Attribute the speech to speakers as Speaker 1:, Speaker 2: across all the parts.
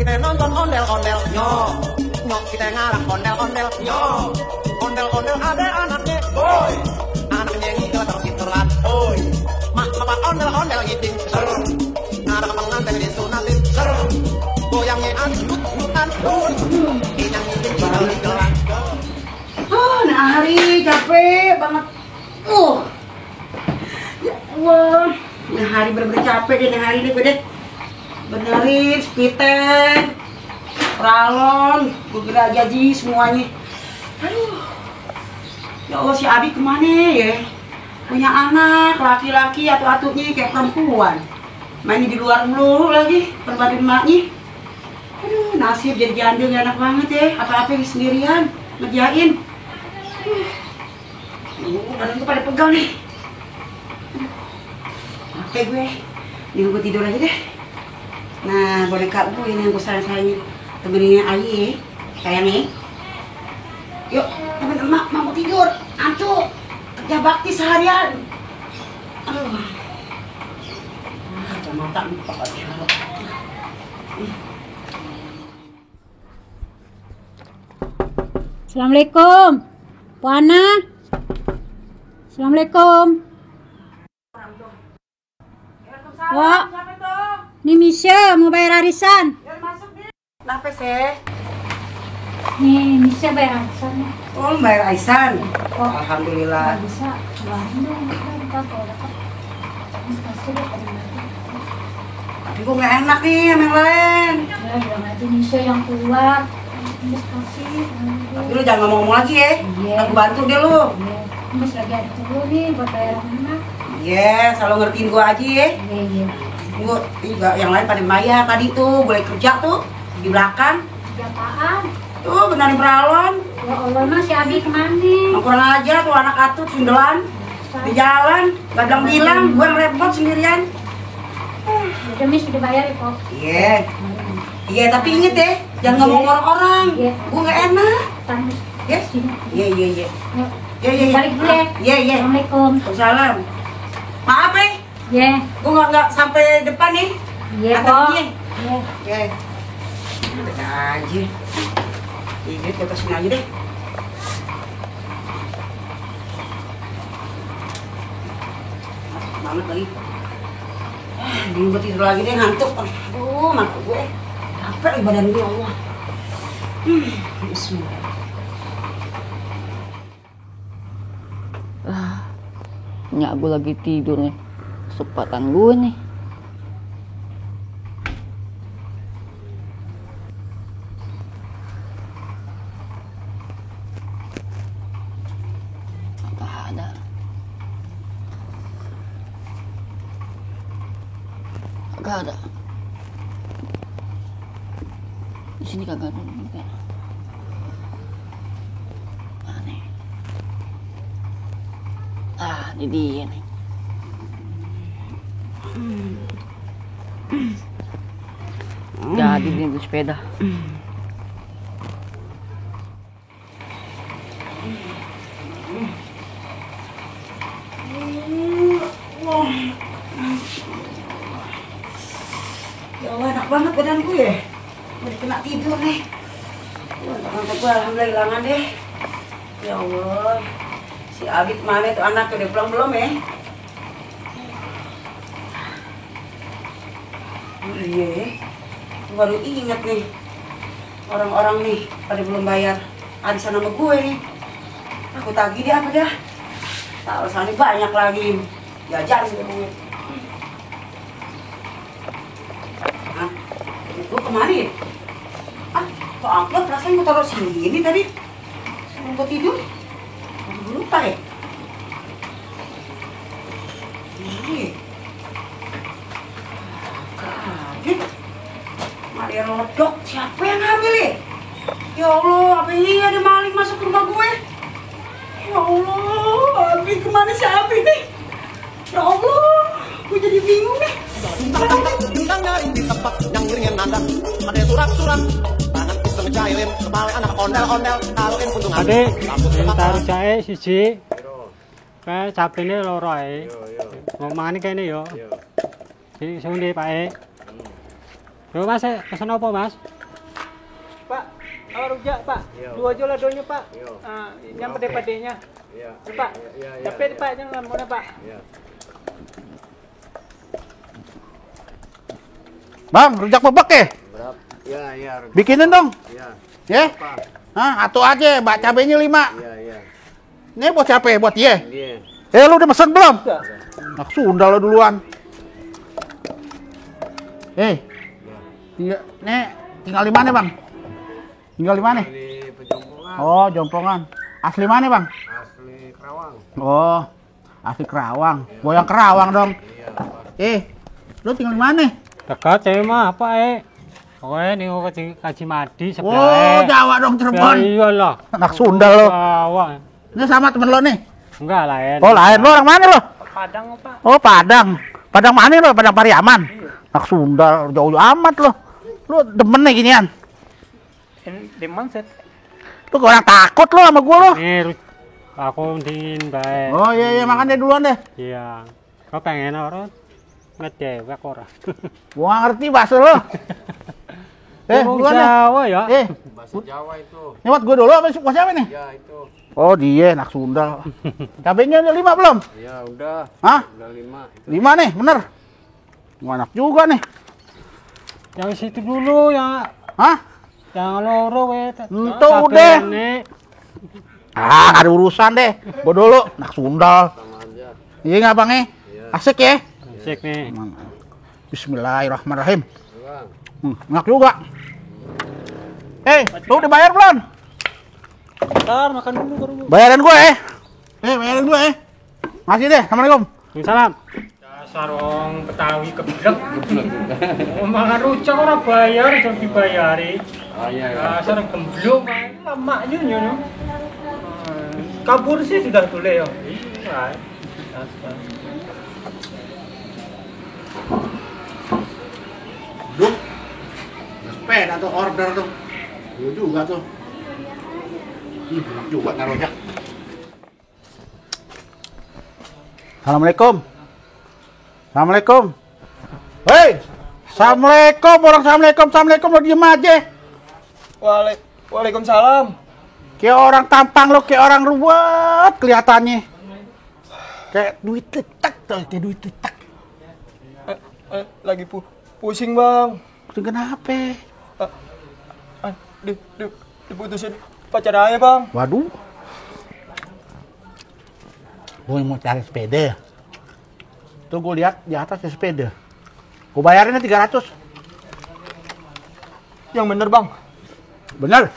Speaker 1: kita nonton ondel-ondel, nyok, nyok kita ngarang ondel-ondel, nyok, ondel-ondel ada anaknya, boy, anaknya ngigel terus itulan, boy, mak bapak ondel-ondel ngiting, seru, ngarang pengantin disunatin, seru, goyangnya aneh gut-gutan, inyang ngiting ngigel-ngigelan.
Speaker 2: Oh, nah hari capek banget. Ya Allah, nah hari bener-bener capek deh, nah hari ini gue deh benerin spiten, ralon, gue gerajaji semuanya. Aduh, ya Allah si Abi kemana ya? Punya anak laki-laki atau atunya kayak perempuan, mainnya di luar mulu lagi, berbanding emaknya. Aduh, nasib jadi janda gak enak banget ya, apa-apa sendirian ngerjain. Badan gue pada pegal nih. Capek gue, nih gue tidur aja deh. Nah, boneka gue ini yang gue sayang-sayangin, temeninnya Ayi, sayangnya. Yuk, temen emak mau tidur, ngantuk, kerja bakti seharian. Aduh, ada mata lupa aja.
Speaker 3: Assalamualaikum, Bu Ana. Assalamualaikum. Wah, ini Misha mau bayar arisan.
Speaker 2: Kenapa sih?
Speaker 3: Nih, Misha bayar arisan.
Speaker 2: Oh, bayar arisan.
Speaker 3: Oh,
Speaker 2: Alhamdulillah.
Speaker 3: nggak bisa. Keluarin dong, kita kalau dapat. Kasih deh,
Speaker 2: Tapi gue nggak enak nih sama yang lain.
Speaker 3: ya bilang aja Misha yang keluar. Terus kasih.
Speaker 2: Tapi lu jangan ngomong-ngomong lagi ya.
Speaker 3: Iya.
Speaker 2: Aku bantu deh lu.
Speaker 3: Iya, Mas lagi ada dulu nih buat bayar anak.
Speaker 2: Iya, selalu ngertiin gua aja ya.
Speaker 3: Iya, iya.
Speaker 2: Gua juga yang lain pada bayar tadi tuh, boleh kerja tuh di belakang.
Speaker 3: Ya apaan?
Speaker 2: Tuh benerin peralon.
Speaker 3: Ya Allah, Mas, si Abi kemana?
Speaker 2: Kurang aja tuh anak atut sundelan di jalan, gak bilang-bilang, gue yang repot sendirian.
Speaker 3: Udah, Miss, udah bayar ya, Pop.
Speaker 2: Iya. Iya, tapi inget ya, jangan ngomong orang-orang.
Speaker 3: Iya.
Speaker 2: Gue gak enak.
Speaker 3: Tan, Miss.
Speaker 2: Ya?
Speaker 3: Sini.
Speaker 2: Iya, iya, iya.
Speaker 3: Yuk.
Speaker 2: Iya, iya.
Speaker 3: Balik dulu ya.
Speaker 2: Iya, iya.
Speaker 3: Assalamualaikum.
Speaker 2: Waalaikumsalam. Maaf ya,
Speaker 3: Iya.
Speaker 2: gue gak sampai depan nih.
Speaker 3: Iya,
Speaker 2: Antar
Speaker 3: Pop.
Speaker 2: dia.
Speaker 3: Iya.
Speaker 2: Oke. Ada aja. Iya, kita sini aja deh. Banget lagi. Dulu gue tidur lagi deh, ngantuk. Aduh, mata gue capek lagi badan gue, Allah. Bismillah.
Speaker 4: Nyak gue lagi tidur nih, kesempatan gue nih. Gak ada. Gak ada. Di sini kagak ada juga. Aneh. Ah, ini dia nih. Jadi beli sepeda.
Speaker 2: Ya Allah, enak banget badan gue ya. Udah kena tidur nih. Ngantuk gue alhamdulillah hilangan deh. Ya Allah. Si Abi kemana tuh anak udah pulang belum ya? Oh iya, baru inget nih orang-orang nih pada belum bayar arisan sama gue nih. Aku tagih dia apa dah? Tahu sana banyak lagi jajan sih gue. Hah? Gue kemana ya? Ah, kok amplop perasaan gue taruh sini tadi sebelum gue tidur. Gue lupa ya? Ini kaget Maria Rodok, siapa yang ngambil ya? Ya Allah, apa ini ada maling masuk ke rumah gue? Ya Allah, Abi kemana si Abi nih? Ya Allah, gue jadi bingung nih.
Speaker 1: Bintang nyaring di tempat yang ngiringin nada. Ada surat-surat tangan pisau ngecairin kepala anak ondel-ondel taruhin untung
Speaker 5: Adik, taruh jahe siji. Kayak capene loro ae. Mau mani kene yo. Sing ndi Pak E? Yo Mas, pesen apa Mas? Pak, rujak Pak. Dua aja lah doanya Pak. Yang pede-pedenya. Iya. Pak. Tapi Pak jangan mana Pak. Iya.
Speaker 6: Bang, rujak bebek ya?
Speaker 1: Iya.
Speaker 6: Bikinin dong.
Speaker 1: Iya.
Speaker 6: Ya? Hah, atuh aja, bak cabenya 5.
Speaker 1: Iya.
Speaker 6: Ini buat siapa ya? Buat dia?
Speaker 1: Iya.
Speaker 6: Lu udah mesen belum? Nak Sunda lo duluan. Tinggal di mana bang? Tinggal di mana?
Speaker 1: Di Pejompongan.
Speaker 6: Oh, Jompongan. Asli mana bang?
Speaker 1: Asli Kerawang.
Speaker 6: Oh, asli Kerawang. Goyang Kerawang dong.
Speaker 1: Iya.
Speaker 6: Lu tinggal di mana?
Speaker 5: Dekat saya mah apa Pokoknya nih mau kaji madi
Speaker 6: Oh,
Speaker 5: sebelah.
Speaker 6: Jawa dong Cirebon.
Speaker 5: Ya iyalah.
Speaker 6: Anak Sunda lo.
Speaker 5: Jawa.
Speaker 6: Ini sama temen lo nih?
Speaker 5: Enggak lain.
Speaker 6: Oh, lain. Lo orang mana lo?
Speaker 5: Padang Pak.
Speaker 6: Oh, Padang. Padang mana lo? Padang Pariaman. Anak Sunda, jauh amat lo. Lo demen nih ginian.
Speaker 5: Demen set.
Speaker 6: Lu orang takut lo sama gua lo.
Speaker 5: Nih, aku dingin baik.
Speaker 6: Oh iya, makan deh duluan deh.
Speaker 5: Iya. Kau pengen orang ngedewek ora.
Speaker 6: Gua nggak ngerti bahasa lo. Duluan deh.
Speaker 5: Jawa ya.
Speaker 1: Bahasa Jawa itu.
Speaker 6: Nyewat gua dulu apa siapa nih?
Speaker 1: Ya itu.
Speaker 6: Oh dia, anak Sunda. Cabenya udah 5 belum?
Speaker 1: Ya udah.
Speaker 6: Hah?
Speaker 1: Udah 5.
Speaker 6: 5 nih, bener. Gua anak juga nih.
Speaker 5: Yang situ dulu ya.
Speaker 6: Hah?
Speaker 5: Yang loro
Speaker 6: Entu udah. Ada urusan deh. Gua dulu, anak Sunda.
Speaker 1: Sama aja.
Speaker 6: Iya nggak bang? Asik ya?
Speaker 5: Asik nih.
Speaker 6: Bismillahirrahmanirrahim.
Speaker 1: Bang.
Speaker 6: Enak juga. Lu udah bayar belum?
Speaker 5: Ntar makan dulu baru.
Speaker 6: Bayaran gue bayaran gue Masih deh, assalamualaikum.
Speaker 5: Salam. Dasar wong Betawi keblek. Mangan rujak ora bayar, iso dibayari.
Speaker 1: Oh iya.
Speaker 5: Dasar gemblung lemaknya nyono. Kabur sih sudah dulu ya. Iya. Dasar.
Speaker 6: Duh. Sepeda tuh order tuh. Iya juga tuh. Enak juga naruhnya. Assalamualaikum. Assalamualaikum. Hei, assalamualaikum, assalamualaikum, lo diem aja.
Speaker 7: Waalaikumsalam.
Speaker 6: Kayak orang tampang lo, kayak orang ruwet kelihatannya. Kayak duit letak tuh, kayak duit letak.
Speaker 7: Lagi pusing bang.
Speaker 6: Itu kenapa?
Speaker 7: Diputusin pacar ayah bang.
Speaker 6: Waduh. Gue mau cari sepeda. Tuh gue lihat di atas ada sepeda. Gue bayarinnya 300.
Speaker 7: Yang bener bang.
Speaker 6: Bener?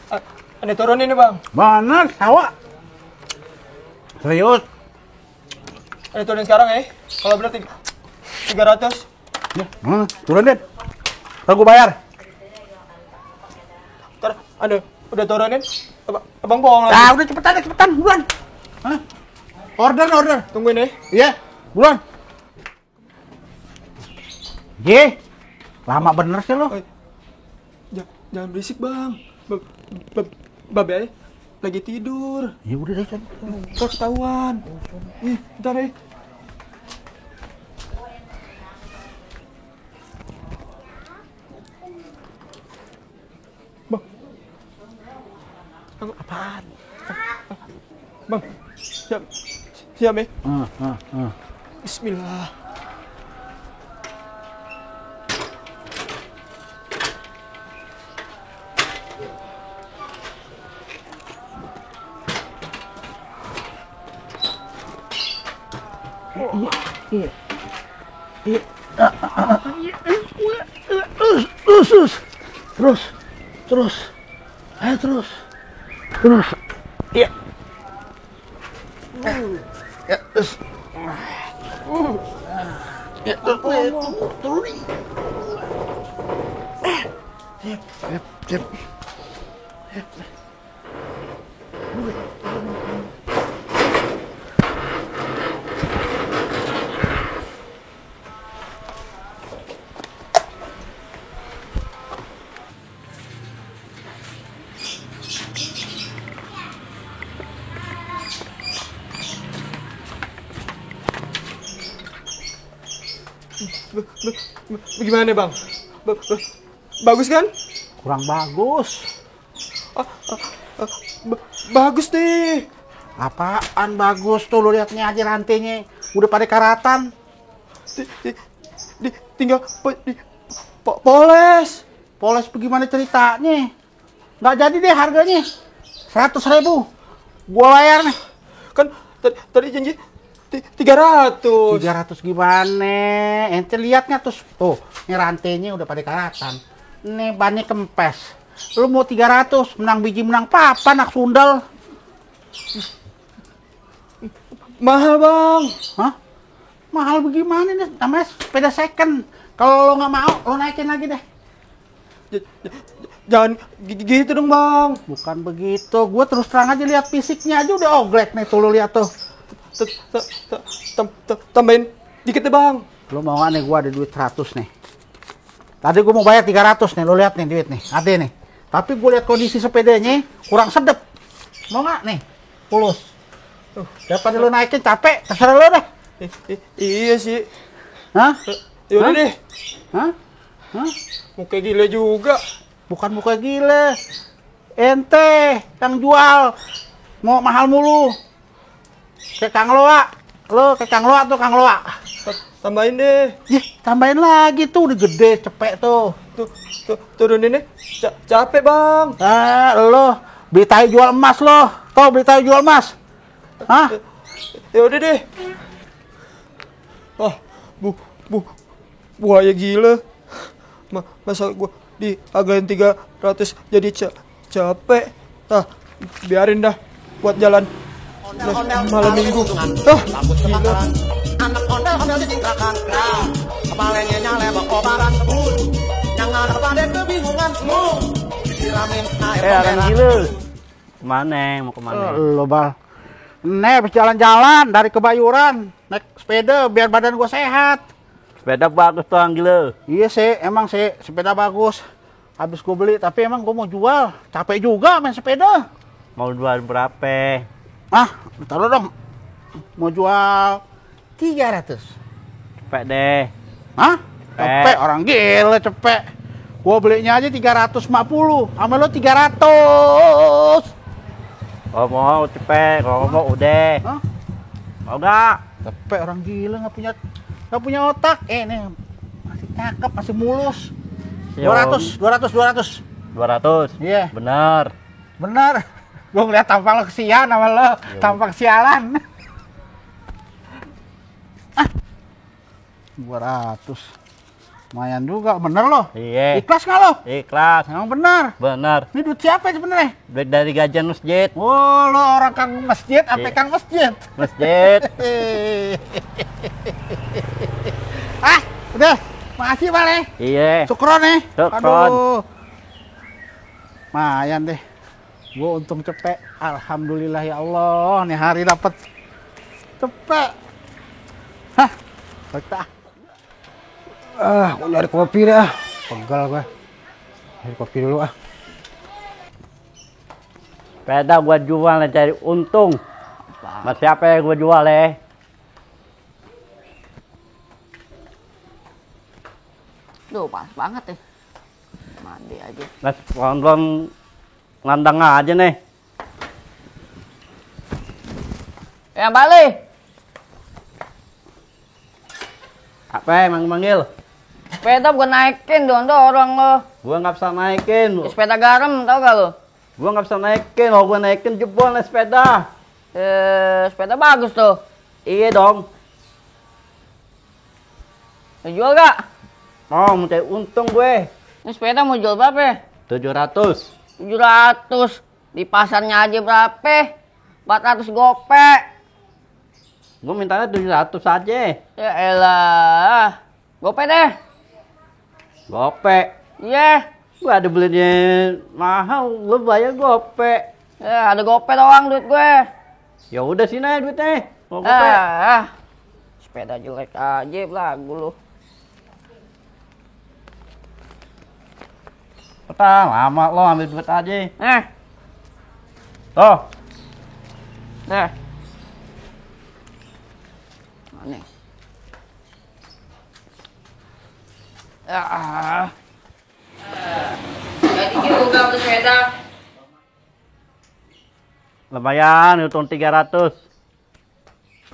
Speaker 7: Ini turunin nih bang.
Speaker 6: Bener, sawa. Serius.
Speaker 7: Ini turunin sekarang ya. Kalau bener 300.
Speaker 6: Ya, turun deh. Ntar gue bayar.
Speaker 7: Ntar, udah turunin. Abang bohong lagi.
Speaker 6: Nah, udah cepetan, buruan. Hah? Order.
Speaker 7: Tungguin ya.
Speaker 6: Iya, buruan. Ye, lama bener sih lo.
Speaker 7: Jangan berisik bang. Babe lagi tidur.
Speaker 6: Ya udah deh, Con.
Speaker 7: Ntar ketahuan. Bentar ya. Bang.
Speaker 6: Apaan?
Speaker 7: Bang. Siap ya. Bismillah.
Speaker 6: Terus. Ayo terus. Iya. Ya, terus. Ya, turun. Sip.
Speaker 7: Bagaimana bang? Bagus kan?
Speaker 6: Kurang bagus.
Speaker 7: Bagus deh.
Speaker 6: Apaan bagus tuh, lu liatnya aja rantainya udah pada karatan.
Speaker 7: Tinggal poles.
Speaker 6: Poles bagaimana ceritanya? Nggak jadi deh harganya. 100.000 gua bayar nih.
Speaker 7: Kan tadi janji 300.
Speaker 6: 300 gimana? Ente lihat nggak tuh, ini rantainya udah pada karatan. Nih bannya kempes. Lu mau 300, menang biji menang papa anak sundal.
Speaker 7: Mahal bang.
Speaker 6: Hah? Mahal bagaimana nih? Namanya sepeda second. Kalau lo nggak mau, lo naikin lagi deh.
Speaker 7: Jangan gitu dong bang.
Speaker 6: Bukan begitu, gue terus terang aja lihat fisiknya aja udah oglek nih tuh, lo lihat tuh.
Speaker 7: Tambahin dikit deh bang.
Speaker 6: Lo mau nggak nih, gue ada duit 100 nih. Tadi gue mau bayar 300 nih, lo lihat nih duit nih, ada nih. Tapi gue lihat kondisi sepedanya kurang sedep. Mau nggak nih? Pulus. Daripada lo naikin capek, terserah lo deh.
Speaker 7: Iya sih.
Speaker 6: Hah?
Speaker 7: Yaudah
Speaker 6: Hah?
Speaker 7: deh.
Speaker 6: Hah? Hah?
Speaker 7: Muka gila juga.
Speaker 6: Bukan muka gila. Ente yang jual. Mau mahal mulu. Kayak Kang Loa. Lo kayak Kang Loa tuh, Kang Loa.
Speaker 7: Tambahin deh.
Speaker 6: Yeh, tambahin lagi tuh, udah gede, cepet tuh.
Speaker 7: Turunin deh. Capek bang.
Speaker 6: Lo beli tahu jual emas lo. Tau beli tahu jual emas? Hah?
Speaker 7: Yaudah deh. Ah, buaya gila. Masa gua diagain 300 jadi capek. Tah, biarin dah buat jalan malam minggu. Tah, gila.
Speaker 1: Anak ondel-ondel dicitrakan. Kepalanya nyalebak obaran kebun. Yang ada pada kebingungan. Disiramin air
Speaker 8: Orang gila. Kemana? Mau kemana?
Speaker 6: Lo bal. Nih, habis jalan-jalan dari Kebayuran. Naik sepeda biar badan gua sehat.
Speaker 8: Sepeda bagus tuh orang gila.
Speaker 6: Iya sih, emang sih sepeda bagus. Habis gue beli, tapi emang gue mau jual. Capek juga main sepeda.
Speaker 8: Mau jual berapa?
Speaker 6: Ah, taruh dong. Mau jual 300.
Speaker 8: Cepet deh.
Speaker 6: Hah? Cepet, orang gila cepet. Gue belinya aja 350. Sama lo 300.
Speaker 8: Kalau mau cepet, kalau mau udah.
Speaker 6: Hah?
Speaker 8: Mau nggak?
Speaker 6: Cepet, orang gila nggak punya otak. Nih masih cakep, masih mulus. 200.
Speaker 8: 200.
Speaker 6: Iya.
Speaker 8: Bener.
Speaker 6: Bener. Gue ngeliat tampang lo kesian sama lo. Tampang sialan. 200. Lumayan juga, bener lo.
Speaker 8: Iya.
Speaker 6: Ikhlas nggak lo?
Speaker 8: Ikhlas.
Speaker 6: Emang bener.
Speaker 8: Bener.
Speaker 6: Ini duit siapa sebenarnya?
Speaker 8: Duit dari gajian masjid.
Speaker 6: Oh, lo orang kang masjid, apa
Speaker 8: Iya.
Speaker 6: kang masjid?
Speaker 8: Masjid.
Speaker 6: Udah. Makasih, Bang.
Speaker 8: Iya.
Speaker 6: Syukron nih.
Speaker 8: Syukron.
Speaker 6: Aduh. Lumayan deh. Gue untung cepet. Alhamdulillah ya Allah. Nih hari dapat cepet. Hah. Baik.
Speaker 9: Gue nyari kopi dah. Pegal gue. Nyari kopi dulu ah.
Speaker 8: Sepeda gua jual cari untung. Mas siapa yang gua jual
Speaker 4: Duh, panas banget ya. Mandi aja.
Speaker 8: Mas nonton ngandang aja nih.
Speaker 4: Balik.
Speaker 8: Apa emang manggil?
Speaker 4: Sepeda bukan naikin, dorong lo.
Speaker 8: Gua nggak bisa naikin.
Speaker 4: Sepeda garam, tau gak lo?
Speaker 8: Gua nggak bisa naikin. Kalau gua naikin jebol nih sepeda.
Speaker 4: Sepeda bagus tuh.
Speaker 8: Iya dong.
Speaker 4: Mau jual gak?
Speaker 8: Mau cari untung gue.
Speaker 4: Ini sepeda mau jual berapa?
Speaker 8: 700.
Speaker 4: 700. Di pasarnya aja berapa? 400 gopek.
Speaker 8: Gua mintanya 700 aja.
Speaker 4: Ya elah. Gopek deh.
Speaker 8: Gopek.
Speaker 4: Iya.
Speaker 8: Gua ada belinya mahal, lu bayar gopek.
Speaker 4: Ya ada gopek doang duit gue.
Speaker 8: Ya udah sini duitnya. Mau gopek.
Speaker 4: Sepeda jelek aja lagu lu.
Speaker 8: Petang, lama lo ambil duit aja.
Speaker 4: Tuh.
Speaker 8: Tuh.
Speaker 4: Mana? Jadi juga beli sepeda.
Speaker 8: Lumayan, untung 300.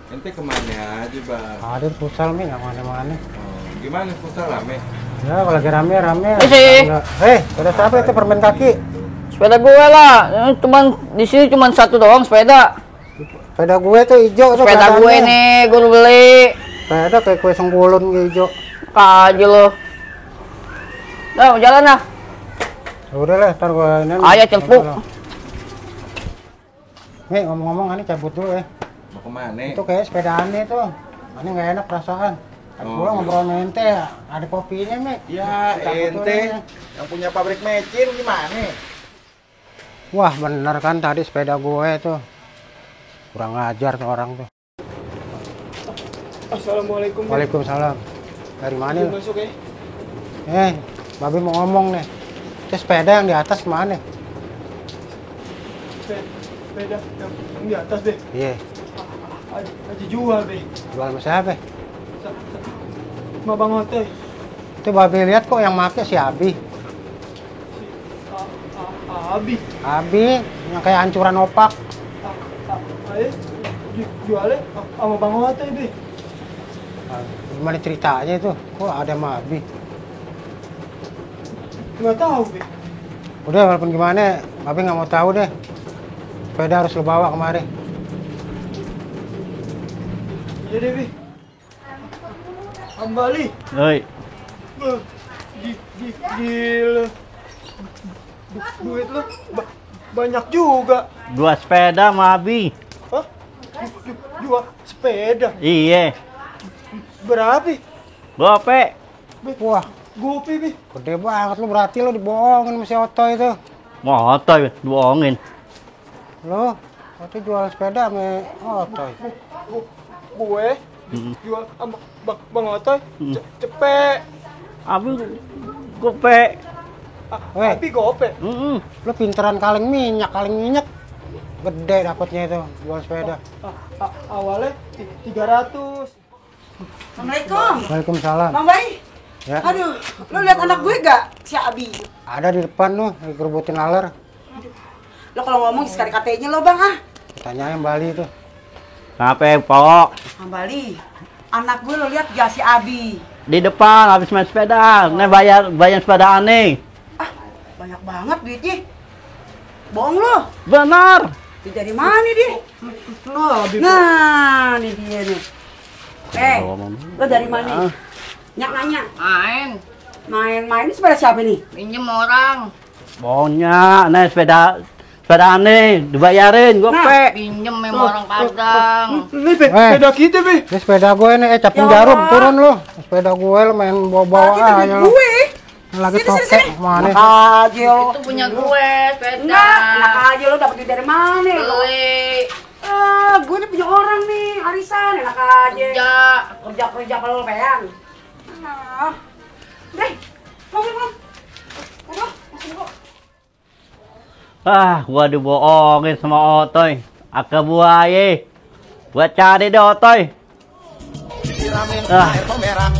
Speaker 10: Ente kemana aja, Bang?
Speaker 9: Ada futsal Mi, nggak mana-mana.
Speaker 10: Gimana futsal rame?
Speaker 9: Ya kalau lagi rame-rame.
Speaker 8: Isi.
Speaker 9: Sepeda siapa itu permen kaki?
Speaker 8: Sepeda gue lah. Di sini cuma satu doang sepeda.
Speaker 9: Sepeda gue tuh hijau tuh.
Speaker 8: Sepeda gue nih, gue beli.
Speaker 9: Sepeda kayak kue senggulun hijau.
Speaker 8: Aja lo. Nah, mau jalan lah.
Speaker 9: Udah lah, ntar gue ini.
Speaker 8: Ayo celpuk.
Speaker 9: Nih ngomong-ngomong, ini cabut dulu ya.
Speaker 10: Mau kemana?
Speaker 9: Itu kayak sepeda aneh tuh. Ini nggak enak perasaan. Gue ngobrol sama ente, ada kopinya Mi.
Speaker 10: Ya ente yang punya pabrik mecin gimana?
Speaker 9: Wah bener kan tadi sepeda gue tuh. Kurang ajar tuh orang tuh.
Speaker 7: Assalamualaikum.
Speaker 9: Waalaikumsalam. Dari mana lu?
Speaker 7: Masuk ya.
Speaker 9: Babi mau ngomong nih. Itu sepeda yang di atas mana?
Speaker 7: Sepeda yang di atas deh.
Speaker 9: Iya.
Speaker 7: Aja jual deh.
Speaker 9: Jual sama siapa?
Speaker 7: Sama Bang Otoy.
Speaker 9: Itu Babi lihat kok yang make si Abi.
Speaker 7: Abi.
Speaker 9: Abi yang kayak hancuran opak.
Speaker 7: Ayo jualnya sama Bang Otoy deh.
Speaker 9: Gimana ceritanya itu? Kok ada sama Abi?
Speaker 7: Nggak tahu deh.
Speaker 9: Udah walaupun gimana, Babi nggak mau tahu deh. Sepeda harus lu bawa kemari.
Speaker 7: Iya deh, Bi. Ambali.
Speaker 8: Oi.
Speaker 7: Gila. Duit lu banyak juga.
Speaker 8: Dua sepeda sama Abi.
Speaker 7: Hah? Jual sepeda.
Speaker 8: Iya.
Speaker 7: Berapa?
Speaker 8: Gope.
Speaker 9: Wah,
Speaker 7: Gope, Bi.
Speaker 9: gede banget lu, berarti lu dibohongin sama si Oto itu.
Speaker 8: Motoy, bohongin.
Speaker 9: Lu, berarti jual sepeda sama Oto.
Speaker 7: Gue jual sama Bang Otoy cepet.
Speaker 8: Abi gope.
Speaker 7: Tapi gope.
Speaker 9: Lu pinteran kaleng minyak. Gede dapatnya itu jual sepeda.
Speaker 7: Awalnya 300.
Speaker 2: Assalamualaikum.
Speaker 9: Waalaikumsalam.
Speaker 2: Bang Bayi.
Speaker 9: Ya.
Speaker 2: Aduh, lu lihat anak gue gak? Si Abi.
Speaker 9: Ada di depan lu, lagi kerebutin laler.
Speaker 2: Lo kalau ngomong sekali katanya lo Bang ah.
Speaker 9: Tanyain Bali itu.
Speaker 8: Kenapa, Pok?
Speaker 2: Bang Bali, anak gue lo lihat gak si Abi?
Speaker 8: Di depan habis main sepeda. Nih bayar sepeda aneh.
Speaker 2: Ah, banyak banget duitnya. Bohong lo.
Speaker 8: Benar.
Speaker 2: Dari mana dia? Nah, ini dia nih. Lo dari mana? Nanya. Main sepeda siapa nih?
Speaker 4: Pinjem orang.
Speaker 8: Bohongnya, nih sepeda aneh dibayarin gope.
Speaker 4: Pinjem sama orang Padang.
Speaker 7: Ini sepeda kita, Bi.
Speaker 9: Ini sepeda gue nih, capin jarum, turun lu. Sepeda gue lu main bawa-bawa aja lu.
Speaker 2: Gue.
Speaker 9: Lagi tokek mana?
Speaker 2: Aja lo.
Speaker 4: Itu punya gue sepeda.
Speaker 2: Enggak, enak aja lo dapet duit dari mana lo?
Speaker 4: Beli.
Speaker 2: Gue nih punya orang nih, arisan, enak aja. Kerja kalau lo pengen. Deh, ngomong.
Speaker 8: Gua dibohongin sama Otoy. Aka buaya. Gua cari deh Otoy.
Speaker 1: Siramin air merah